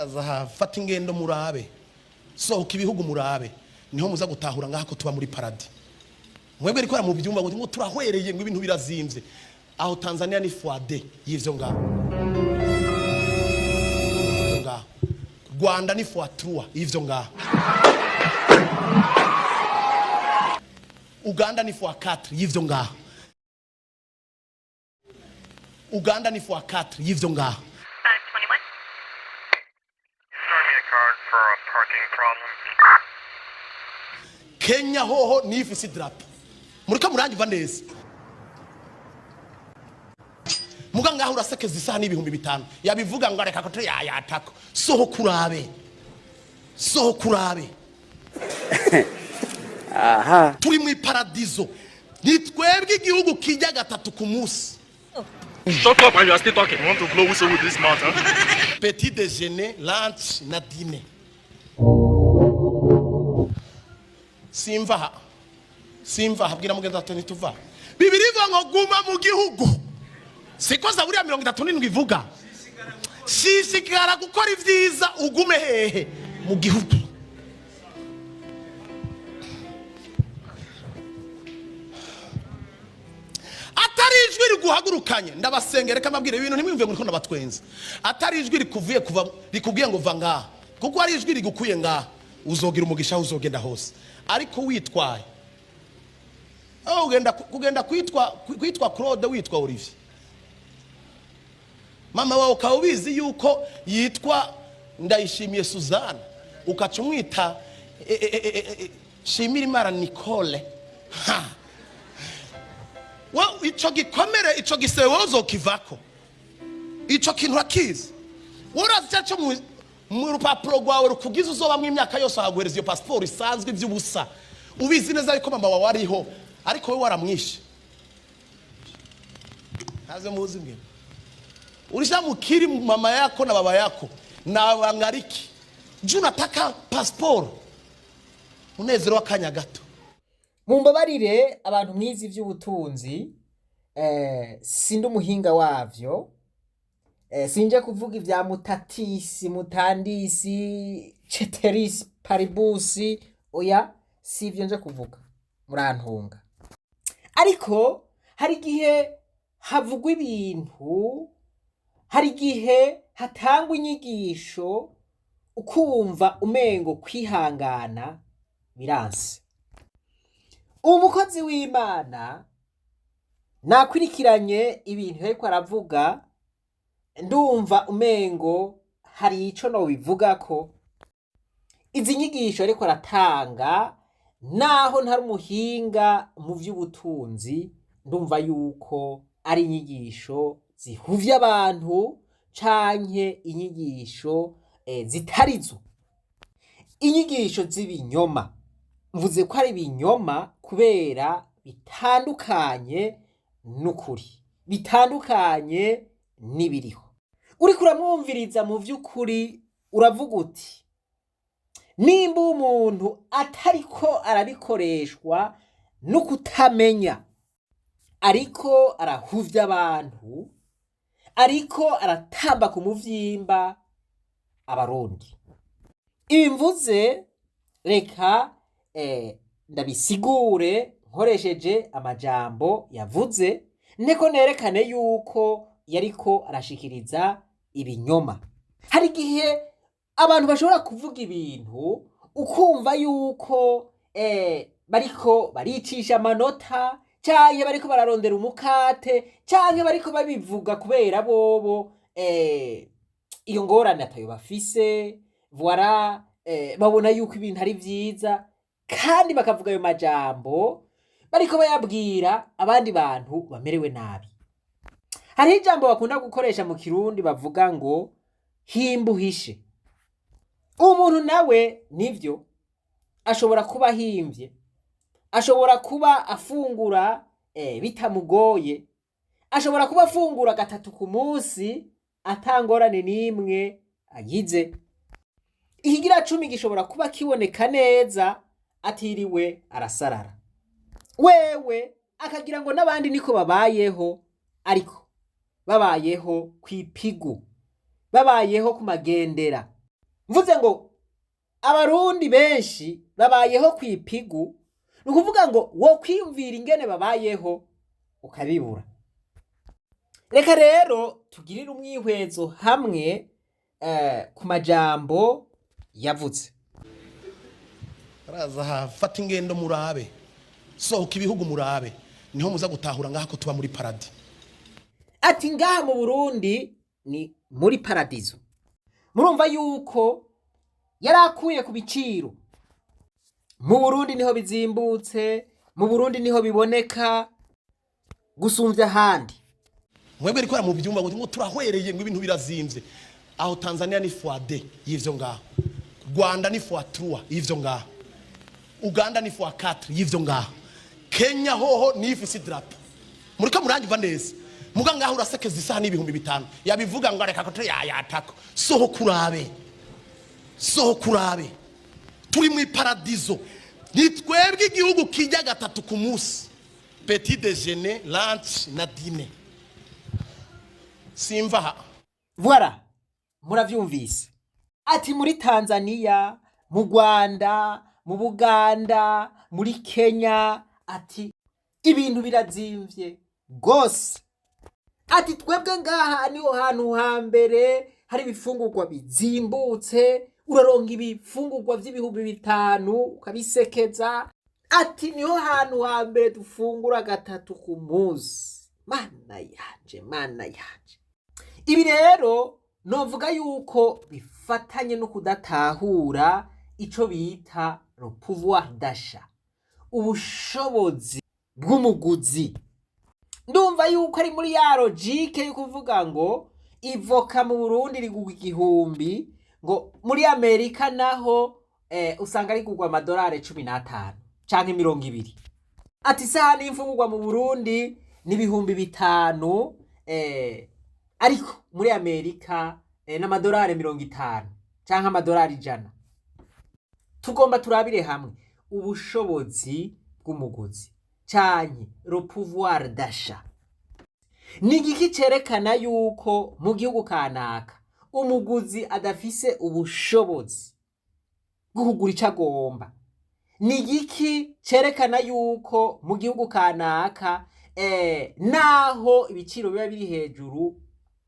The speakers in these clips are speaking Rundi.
Aza fata ingendo murabe, sohoka ibihugu murabe, niho muza gutahura ngaha ko tuba muri paradis. Mwebwe rikora mu byumba ngo turahwereye, ngo ibintu birazimvye. Aho Tanzania ni fois deux y'ivyo ngaho. Ngaho Rwanda ni fois trois y'ivyo ngaho. Uganda ni fois quatre y'ivyo ngaho. Uganda ni fois quatre y'ivyo ngaho. Kenya hoho ni ifise idarapo. Muriko murangiva neza. Muga ngaho urasekeza isaha n'ibihumbi 5. Yabivuga ngo areka ko yayatako. Soho kurabe. Soho kurabe. Aha. Turi mu paradizo. Ni twebwe igihugu kijya gatatu ku munsi. Shut up and you are still talking. You want to blow whistle with this mouth, huh? Petit déjeuner, lunch na dîner. Simva. Simva habwira mugenzi ati ntituva. Bibiri ivuga ngo guma mu gihugu. Siko Zaburi ya 37 ivuga. Shishikara gukora ivyiza ugume hehe mu gihugu. Atari ijwi riguhagurukanye, ndabasengera reka mbabwire ibintu ntimwumve ngo ndiko ndabatwenza. Atari ijwi rikuvuye kuva rikubwiye ngo va ngaha, kuko ari ijwi rigukuye ngaha uzogira umugisha uzogenda hose. Ariko witwaye aho ugenda kugenda kwitwa Claude witwa Olivier, mama wawe ukaba ubizi yuko yitwa Ndayishimiye Suzanne, ukaca umwita Shimirimana Nicole. Ha, we ico gikomere ico gisebe wowe uzokivako. Ico kintu urakizi, urazi icyo mu rupapuro rwawe rukugize uzobamwo imyaka yose, ahaguhereza iyo pasiporo isanzwe ivy'ubusa, ubizi neza yuko mama wawe ariho, ariko wowe waramwishe. Ntaze muzi mwe ulishamukiri mama yako na baba yako na wangariki juu nataka pasiporo munezero w'akanya gato. Mumbabarire abantu mwizi ivy'ubutunzi, sindi umuhinga wavyo, sinje kuvuga ivya mutatisi, mutandisi, ceteris paribusi, oya sivyo nje kuvuga, murantunga. Ariko hari igihe havugwa ibintu, hari igihe hatangwa inyigisho ukumva umengo kwihangana biranse. Umukozi w'Imana nakwirikiranye ibintu yariko aravuga, ndumva umengo hari ico nobivugako. Izi nyigisho yariko aratanga, naho ntari umuhinga mu vy'ubutunzi, ndumva yuko ari inyigisho zihuvya abantu canke inyigisho zitarizo, inyigisho z'ibinyoma. Mvuze ko ari ibinyoma kubera bitandukanye n'ukuri, bitandukanye n'ibiriho. Uriko uramwumviriza mu vy'ukuri uravuga uti nimba umuntu atariko arabikoreshwa no kutamenya, ariko arahuvya abantu, ariko aratamba ku muvyimba abarundi. Ibi mvuze reka ndabisigure nkoresheje amajambo yavuze, nteko nerekane yuko yariko arashikiriza ibinyoma. Hari igihe abantu bashobora kuvuga ibintu ukumva yuko bariko baricisha amanota, canke bariko bararondera umukate, canke bariko babivuga kubera bobo iyo ngorane atayo bafise, voilà, babona yuko ibintu ari vyiza, kandi bakavuga ayo majambo bariko bayabwira abandi bantu bamerewe nabi. Hariho ijambo bakunda gukoresha mu Kirundi bavuga ngo himbuhishe. Umuntu nawe nivyo ashobora kuba ahimvye, ashobora kuba afungura bitamugoye, ashobora kuba afungura gatatu ku munsi atangorane n'imwe agize. Ikigira 10 gishobora kuba kiboneka neza atiriwe arasarara, wewe akagira ngo n'abandi niko babayeho, ariko babayeho kw'ipigu, babayeho ku magendera. Mvuze ngo Abarundi benshi babayeho ku ipigu, ni ukuvuga ngo wo kwiyumvira ingene babayeho ukabibura. Reka rero tugirire umwihwezo hamwe ku majambo yavuze. Baraza aha, fata ingendo murabe, sohoka ibihugu murabe, niho muza gutahura ngaha ko tuba muri paradis. Ati ngaha mu Burundi ni muri paradizo. Murumva yuko yari akuye ku biciro. Mu Burundi niho bizimbutse, mu Burundi niho biboneka gusumvya ahandi. Mwebwe riko mu byumba ngo turahwereye, ngo ibintu birazimvye. Aho Tanzania ni fois deux y'ivyo ngaho, Rwanda ni fois trois y'ivyo ngaho, Uganda ni fois 4 y'ivyo ngaho, Kenya hoho ni ifisi drapeau. Muriko murangiva neza? Muga ngaho urasekeza isaha n'5,000. Yabivuga ngo reka ko yayatako. Sohoka urabe, sohoka urabe, turi mu iparadizo. Ni twebwe igihugu kijya gatatu ku munsi: petit déjeuner, lunch na dîner. Simva aha. Voilà, muravyumvise. Ati muri Tanzania, mu Rwanda, mu Buganda, muri Kenya, ati ibintu birazimvye gose. Ati twebwe ngaha niho hantu hambere hari ibifungurwa bizimbutse, uraronka ibifungurwa vy'ibihumbi 5 ukabisekeza. Ati niho hantu hambere dufungura gatatu ku munsi. Mana yanje, mana yanje! Ibi rero novuga yuko bifatanye no kudatahura ico bita le pouvoir d'achat, ubushobozi bw'umuguzi. Ndumva yuko ari muri ya logique yo kuvuga ngo ivoka mu Burundi rigurwa 1000, ngo muri Amerika naho usanga rigurwa amadolari 15 canke 20. Ati isahani y'imfungurwa mu Burundi ni 5,000, ariko muri Amerika n'amadolari 50 canke amadolari 100. Tugomba turabire hamwe ubushobozi bw'umuguzi canke le pouvoir d'achat. Ni igiki cerekana yuko mu gihugu kanaka umuguzi adafise ubushobozi bwo kugura ico agomba? Ni igiki cerekana yuko mu gihugu kanaka naho ibiciro biba biri hejuru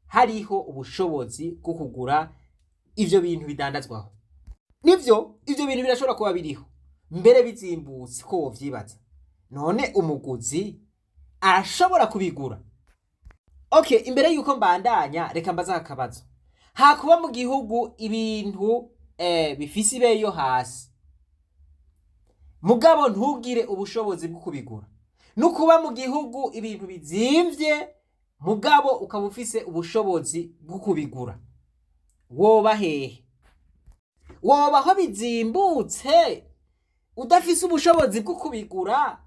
hariho ubushobozi bwo kugura ivyo bintu bidandazwaho? Nivyo, ivyo bintu birashobora kuba biriho mbere bizimbutse ko wovyibaza. None umuguzi arashobora kubigura? Okay, imbere yuko mbandanya, reka mbaze akabazo. Hakuba mu gihugu ibintu bifise ibeyi yo hasi, mugabo ntugire ubushobozi bwo kubigura, no kuba mu gihugu ibintu bizimvye mugabo ukaba ufise ubushobozi bwo kubigura, woba hehe? Woba aho bizimbutse udafise ubushobozi bwo kubigura,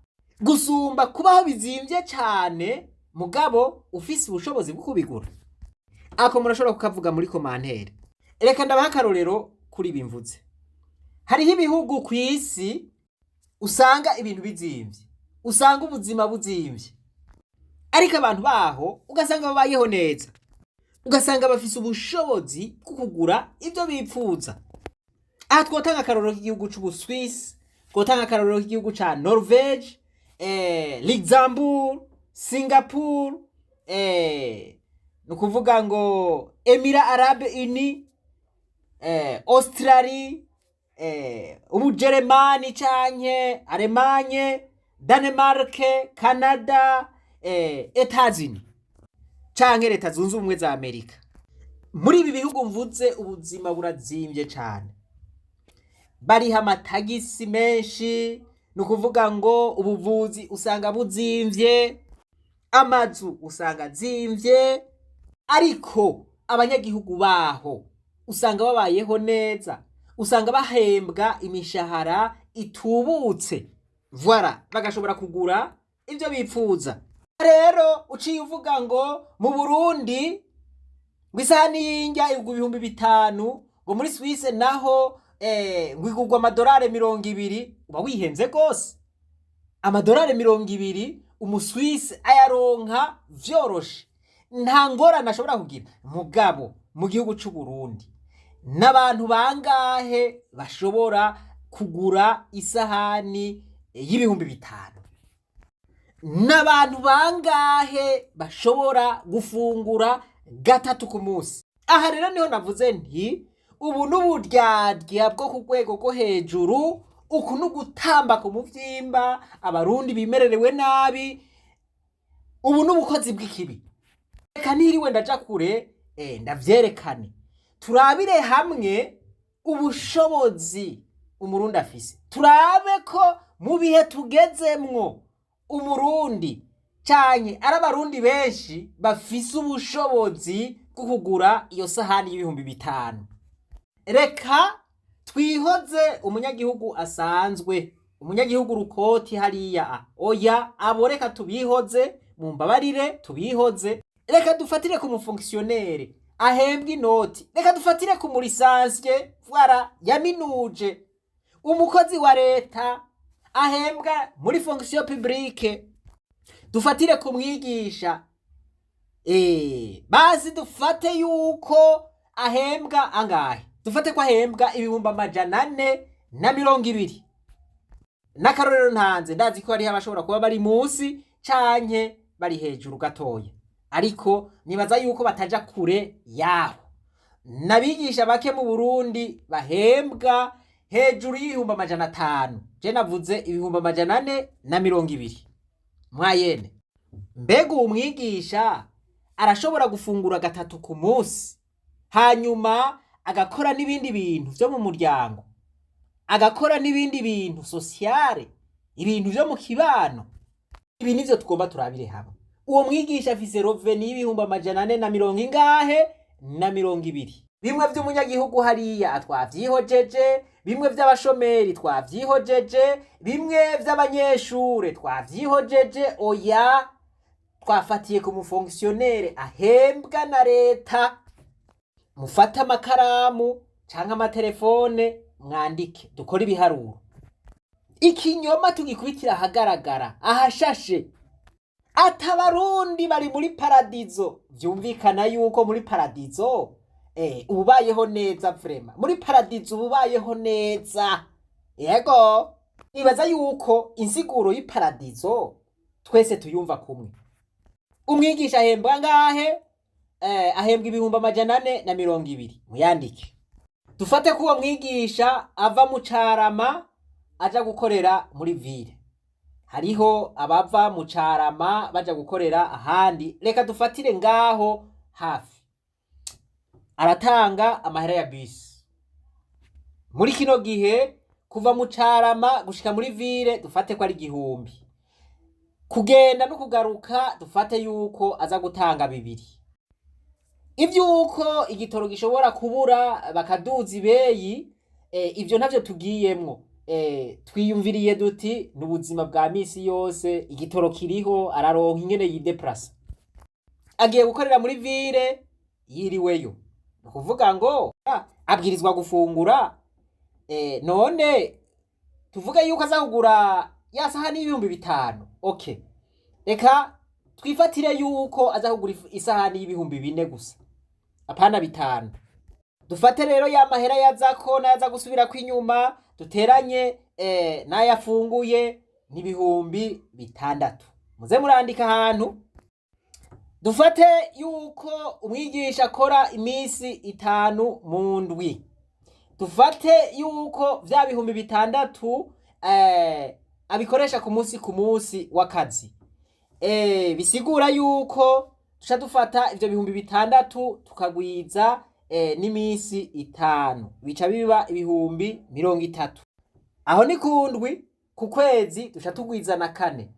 gusumba kubaho bizimvye cane mugabo ufise ubushobozi bwo kubigura? Ako murashobora kukavuga muri commentaire. Reka ndabaha akarorero kuri ibi mvuze. Hariho ibihugu ku isi usanga ibintu bizimvye, usanga ubuzima buzimvye, ariko abantu baho ugasanga babayeho neza, ugasanga bafise ubushobozi bwo kugura ibyo bipfuza. Aha twotanga akarorero k'igihugu c'Ubuswisi, twotanga akarorero k'igihugu ca Norvege, Luxembourg, Singapore, ni ukuvuga ngo Émirats Arabes Unis, Australie, Ubujeremani canke Allemagne, Danemark, Canada, Etats-Unis canke Leta Zunze Ubumwe za Amerika. Muri ibi bihugu mvuze ubuzima burazimvye cane, bariha amatagisi menshi, ni ukuvuga ngo ubuvuzi usanga buzimvye, amazu usanga azimvye, ariko abanyagihugu baho usanga babayeho neza, usanga bahembwa imishahara itubutse, voilà, bagashobora kugura ibyo bipfuza. Rero uciye uvuga ngo mu Burundi ngo isahani y'indya igurwa 5,000, ngo muri Suisse naho ngo igurwa amadolari 20, uba wihenze rwose. Amadolari 20 Umuswisi ayaronka vyoroshe, nta ngorane ashobora kugira. Mugabo mu gihugu c'u Burundi N'abantu bangahe bashobora kugura isahani y'5,000? N'abantu bangahe bashobora gufungura gatatu ku munsi? Aha rero niho navuze nti ubu n'uburyarya bwo ku rwego rwo hejuru. Uku ni ugutamba ku muvyimba Abarundi bimererewe nabi. Ubu n'ubukozi bw'ikibi. Reka ntiriwe ndaja kure, ndavyerekane, turabire hamwe ubushobozi Umurundi afise, turabe ko mu bihe tugezemwo Umurundi canke ari Abarundi benshi bafise ubushobozi bwo kugura iyo sahani y'5,000. Reka twihoze umunyagihugu asanzwe, umunyagihugu rukoti hariya. Oya, abo reka tubihoze, mumbabarire, tubihoze. Reka dufatire ku mufonctionnaire ahembwa inoti, reka dufatire ku mu licencié, voilà, yaminuje, umukozi wa leta ahembwa muri fonction publique, dufatire ku mwigisha. Bazi dufate yuko ahembwa angahe? Dufate ko ahembwa 420,000. N'akarorero ntanze, ndazi ko hariho abashobora kuba bari munsi canke bari hejuru gatoya, ariko nibaza yuko bataja kure yaho. N'abigisha bake mu Burundi bahembwa hejuru y'500,000. Je navuze 420,000 moyenne. Mbega uwo mwigisha arashobora gufungura gatatu ku munsi, hanyuma agakora n'ibindi bintu vyo mu muryango, agakora n'ibindi bintu sociale, ibintu vyo mu kibano? Ibi nivyo tugomba turabire hamwe. Uwo mwigisha afise revenu y'400,000 na mirongo ingahe? Na mirongo ibiri. Bimwe vy'umunyagihugu hariya twavyihojeje, bimwe vy'abashomeri twavyihojeje, bimwe vy'abanyeshure twavyihojeje. Oya, twafatiye ku mufonctionnaire ahembwa na leta. Mufate amakaramu canke amatelefone, mwandike, dukore ibiharuro. Ikinyoma tugikubitira ahagaragara, ahashashe. Ati Abarundi bari muri paradizo. Vyumvikana yuko muri paradizo ubayeho neza. Vraiment, muri paradizo ubayeho neza. Yego, nibaza yuko insiguro y'iparadizo twese tuyumva kumwe. Umwigisha ahembwa ngahe? Ahembwa 420,000. Muyandike. Dufate ko uwo mwigisha ava mu Carama aja gukorera muri ville. Hariho abava mu Carama baja gukorera ahandi. Reka dufatire ngaho hafi. Aratanga amahera ya bisi. Muri kino gihe kuva mu Carama gushika muri ville dufate ko ari 1,000. Kugenda no kugaruka dufate yuko aza gutanga 2,000. Ivyuko igitoro gishobora kubura bakaduza ibeyi, ivyo ntavyo tugiyemwo. Twiyumviriye duti ni ubuzima bwa misi yose, igitoro kiriho, araronka ingene yideplasa. Agiye gukorera muri ville, yiriweyo, ni ukuvuga ngo abwirizwa gufungura. None tuvuge yuko aza kugura ya sahani y'5,000? Okay, reka twifatire yuko aza kugura isahani y'4,000 gusa, apana 5. Dufate rero ya mahera yazako n'ayaza gusubirako inyuma, duteranye n'ayafunguye, n'6,000. Muze murandika ahantu. Dufate yuko umwigisha akora iminsi 5 mu ndwi. Dufate yuko vya 6,000 abikoresha ku munsi ku munsi w'akazi. Bisigura yuko tuca dufata ivyo 6,000 tukagwiza n'iminsi 5, bica biba 30,000. Aho ni ku ndwi. Ku kwezi duca tugwiza na kane,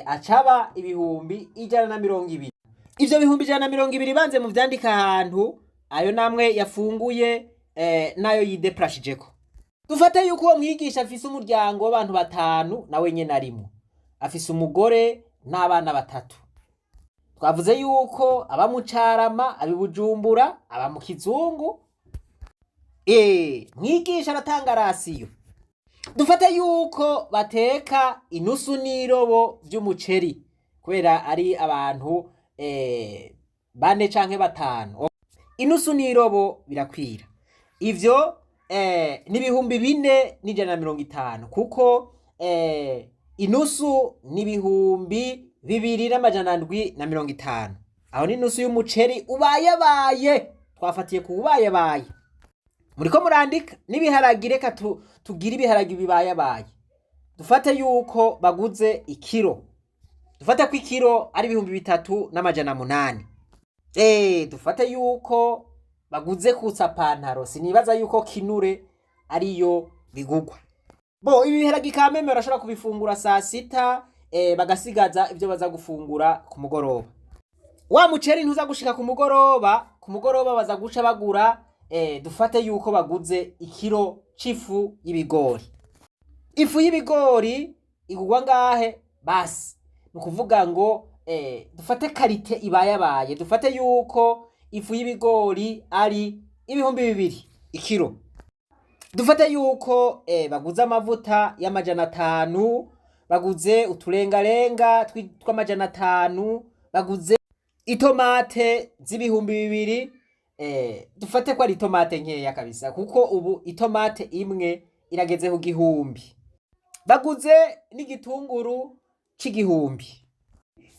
acaba 120,000. Ivyo 120,000 banze mu vyandika ahantu, ayo namwe yafunguye nayo yideplashijeko. Dufate yuko uwo mwigisha afise umuryango w'abantu batanu, nawe nyene arimwo, afise umugore n'abana batatu. Twavuze yuko aba mu Carama, aba i Bujumbura, aba mu Kizungu. Mwigisha aratanga ration. Dufate yuko bateka inusu n'irobo vy'umuceri kubera ari abantu bane canke batanu. Inusu n'irobo birakwira. Ivyo ni 4150, kuko inusu ni 2750. Aho ni inusu y'umuceri ubayebaye, twafatiye ku ubayebaye. Muriko murandika? N'ibiharagi, reka tugire ibiharagi bibayabaye. Dufate yuko baguze ikiro, dufate ko ikiro ari 3800. Dufate yuko baguze kutsa pantaro, sinibaza yuko kinure ariyo bigugwa. Bo ibi biharagi kameme barashobora kubifungura saa sita, bagasigaza ibyo baza gufungura ku mugoroba. Wa muceri ntuza gushika ku mugoroba, ku mugoroba baza guca bagura, dufate yuko baguze ikiro c'ifu y'ibigori. Ifu y'ibigori igurwa ngahe? Basi ni ukuvuga ngo dufate qualité ibayabaye, dufate yuko ifu y'ibigori ari 2000 ikiro. Dufate yuko baguze amavuta y'500, baguze uturengarenga tw'500, baguze itomate z'2000. Dufate ko ari itomate nkeya kabisa, kuko ubu itomate imwe irageze ku 1000. Baguze n'igitunguru c'1000.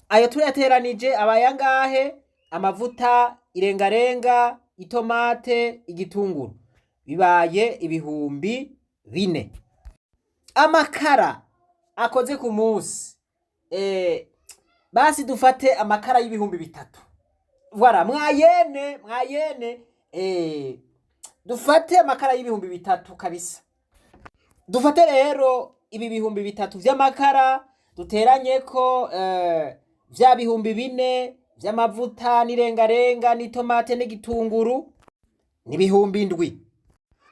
Ayo tuyateranije abaye angahe? Amavuta, irengarenga, itomate, igitunguru, bibaye 4000. Amakara akoze ku munsi, basi dufate amakara y'3000. Voilà, moyenne, dufate amakara y'3000 kabisa. Dufate rero ibi 3000 vy'amakara, duteranye ko vya 4000 vy'amavuta n'irengarenga n'itomate n'igitunguru, ni 7000.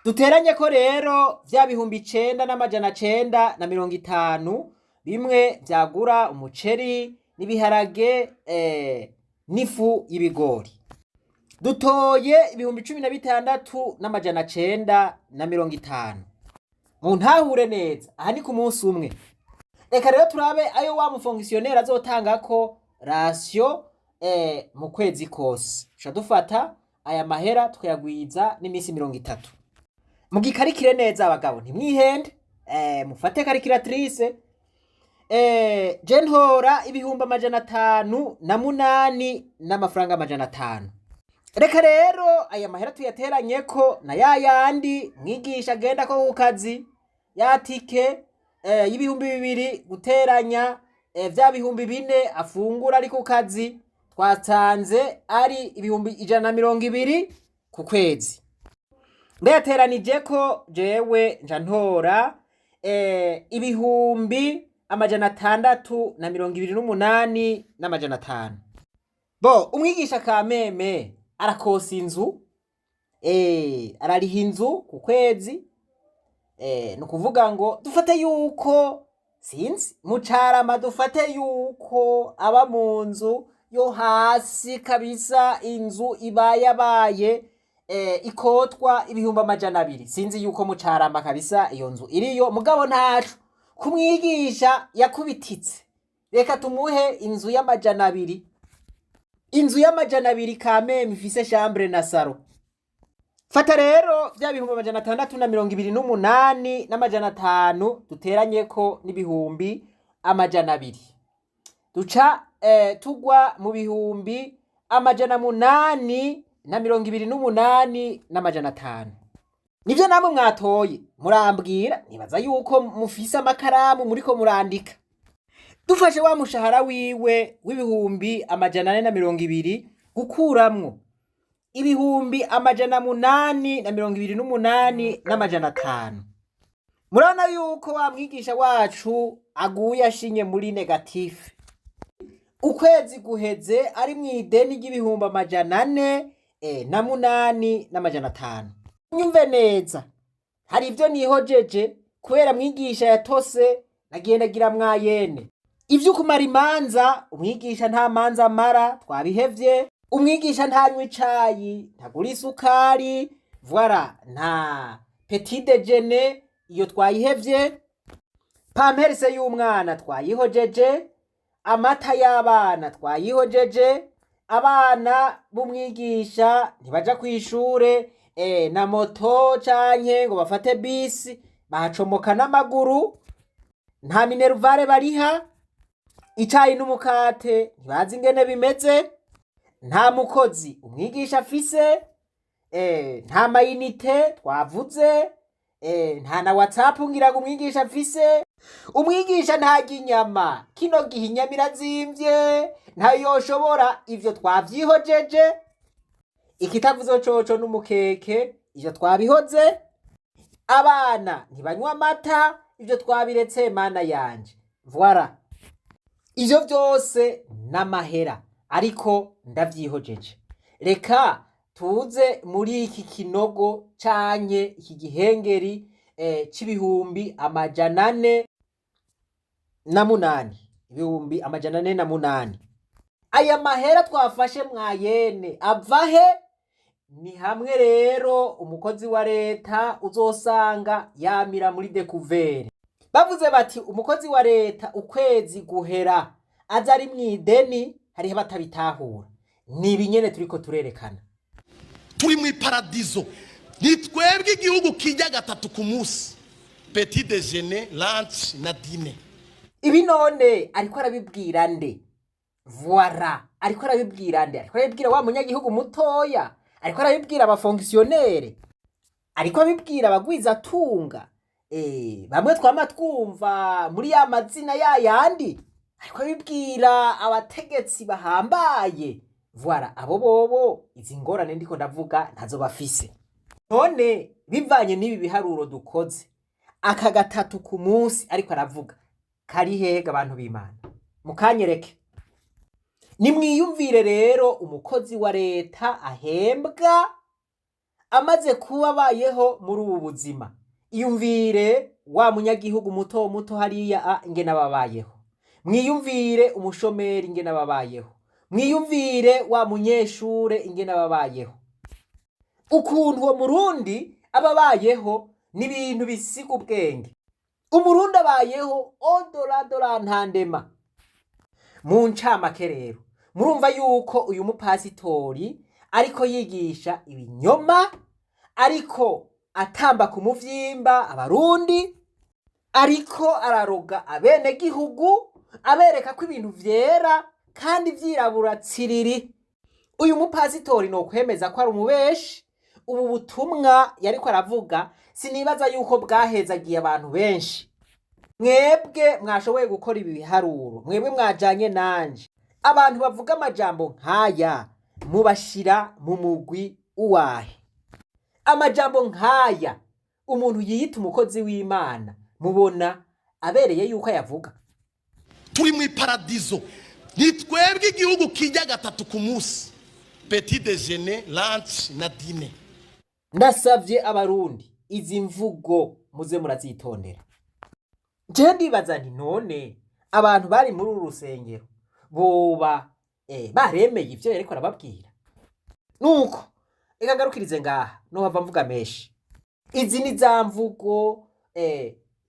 Duteranye ko rero vya 9950, bimwe vyagura umuceri n'ibiharage n'ifu y'ibigori. Dutoye 16950. Mu ntahure neza, aha ni ku munsi umwe. Reka rero turabe ayo wa mufonctionnaire azotanga ko ration mu kwezi kose. Tuca dufata aya mahera tukayagwiza n'iminsi 30. Mugikarikire neza abagabo, ntimwihende, mufate calculatrice. Je ntora 508,500. Reka rero aya mahera tuyateranye ko na ya yandi mwigisha agenda ko ku kazi, ya tike y'2000, guteranya vya 4000 afungura ari ku kazi, twasanze ari 120,000 ku kwezi. Ndayateranije ko jewe nja ntora 628,500. Bo umwigisha kameme arakosa inzu, arariha inzu ku kwezi. Ni ukuvuga ngo dufate yuko, sinzi, mucarama, dufate yuko aba mu nzu yo hasi kabisa, inzu ibayabaye, ikotwa 200,000. Sinzi yuko mucarama kabisa iyo nzu iriyo, mugabo ntaco kumwigisha yakubititse, reka tumuhe inzu y'200. Inzu y'200 kameme ifise chambre na salon. Fata rero vya 628,500, duteranye ko n'200,000, duca tugwa mu 828,500. Nivyo namwe mwatoye? Murambwira, nibaza yuko mufise amakaramu muriko murandika. Dufashe wa mushahara wiwe w'420,000, gukuramwo 828,500, murabona yuko wa mwigisha wacu aguye ashinye muri négatif. Ukwezi guheze ari mu ideni ry'408,500. Nyumve neza, hari ibyo nihojeje kubera mwigisha yatose, nagiye ndagira moyenne. Ibyo kumara imanza, umwigisha nta manza amara, twabihevye. Umwigisha ntanywa icayi, ntagura isukari, voilà, nta petit déjeuner, iyo twayihevye. Pampers y'umwana twayihojeje, amata y'abana twayihojeje. Abana b'umwigisha ntibaja kw'ishure. na moto canke ngo bafate bisi, bahacomoka n'amaguru, nta minerval bariha, icayi n'umukate ntibazi ingene bimeze, nta mukozi umwigisha afise, nta ma unités twavuze, nta na WhatsApp ngira ngo umwigisha afise. Umwigisha ntarya inyama, kino gihe inyama irazimvye, ntayo yoshobora, ivyo twavyihojeje. Ikitavuze coco n'umukeke, ivyo twabihoze. Abana ntibanywa amata, ivyo twabiretse. Mana yanje, voilà, ivyo vyose n'amahera, ariko ndavyihojeje. Reka tuze muri iki kinogo canke iki gihengeri c'408,000, 408,000. Aya mahera twafashe moyenne ava he? Ni hamwe rero umukozi wa leta uzosanga yamira muri découvert. Bavuze bati umukozi wa leta ukwezi guhera aza ari mw'ideni, hariho batabitahura. Ni ibinyene turiko turerekana. Turi mu iparadizo. Ni twebwe igihugu kijya gatatu ku munsi: petit déjeuner, lunch na dîner. Ibi none ariko arabibwira nde? Voilà, ariko arabibwira nde? Ariko arabibwira wa munyagihugu mutoya? Ariko arabibwira aba fonctionnaires? Ariko abibwira abagwizatunga, bamwe twama twumva muri ya mazina ya yandi? Ariko abibwira abategetsi bahambaye? Voilà, abo bobo izi ngorane ndiko ndavuga ntazo bafise. None bivanye n'ibi biharuro dukoze, aka gatatu ku munsi ariko aravuga kari hega? Abantu b'Imana, mukanyereke. Nimwiyumvire rero umukozi wa leta ahembwa amaze kuba abayeho muri ubu buzima. Iyumvire wa munyagihugu muto muto hariya ingene ababayeho. Mwiyumvire umushomeri ingene ababayeho. Mwiyumvire wa munyeshure ingene ababayeho. Ukuntu uwo murundi aba abayeho ni ibintu bisiga ubwenge. Umurundi abayeho odoradora ntandema. Mu ncamake rero, murumva yuko uyu mupasitori ariko yigisha ibinyoma, ariko atamba ku muvyimba abarundi, ariko araroga abenegihugu, abereka ko ibintu vyera kandi vyirabura tsiriri. Uyu mupasitori ni ukwemeza ko ari umubeshi. Ubu butumwa yariko aravuga sinibaza yuko bwahezagiye abantu benshi. Mwebwe mwashoboye gukora ibi biharuro, mwebwe mwajanye nanje, abantu bavuga amajambo nk'aya mubashira mu mugwi uwahe? Amajambo nk'aya umuntu yiyita umukozi w'Imana mubona abereye yuko ayavuga? Turi mu iparadizo. Ni twebwe igihugu kijya gatatu ku munsi: petit déjeuner, lunch na dîner. Ndasavye abarundi, izi mvugo muze murazitondera. Je ndibaza nti none abantu bari muri uru rusengero boba baremeye ivyo yariko arababwira? Nuko reka ngarukirize ngaha, nohava mvuga menshi. Izi ni za mvugo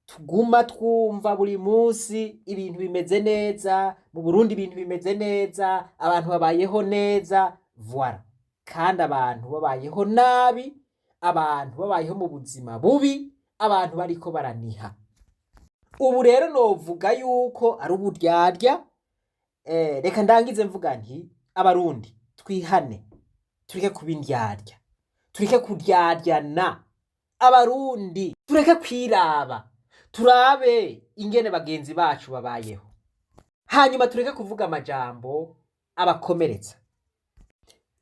tuguma twumva buri munsi: ibintu bimeze neza mu Burundi, ibintu bimeze neza, abantu babayeho neza. Voilà, kandi abantu babayeho nabi, abantu babayeho mu buzima bubi, abantu bariko baraniha. Ubu rero novuga yuko ari uburyarya. Reka ndangize mvuga nti abarundi twihane, tureke kuba indyarya, tureke kuryaryana. Abarundi tureke kwiraba, turabe ingene bagenzi bacu babayeho, hanyuma tureke kuvuga amajambo abakomeretsa.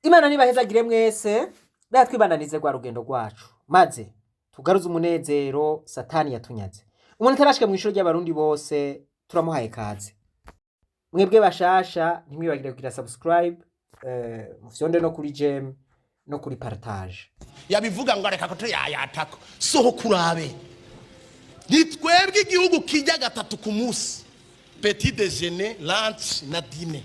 Imana nibahezagire mwese. Reka twibandanize rwa rugendo rwacu, maze tugaruze umunezero Satani yatunyaze. Umuntu atarashika mu ishuri ry'abarundi bose turamuhaye kaze. Mwebwe bashasha, ntimwibagire kugira subscribe, mufyonde no kuri j'aime no kuri partage. Yabivuga ngo reka ko tuyayatako. Sohoka urabe. Ni twebwe igihugu kijya gatatu ku munsi: petit déjeuner, lunch na dîner.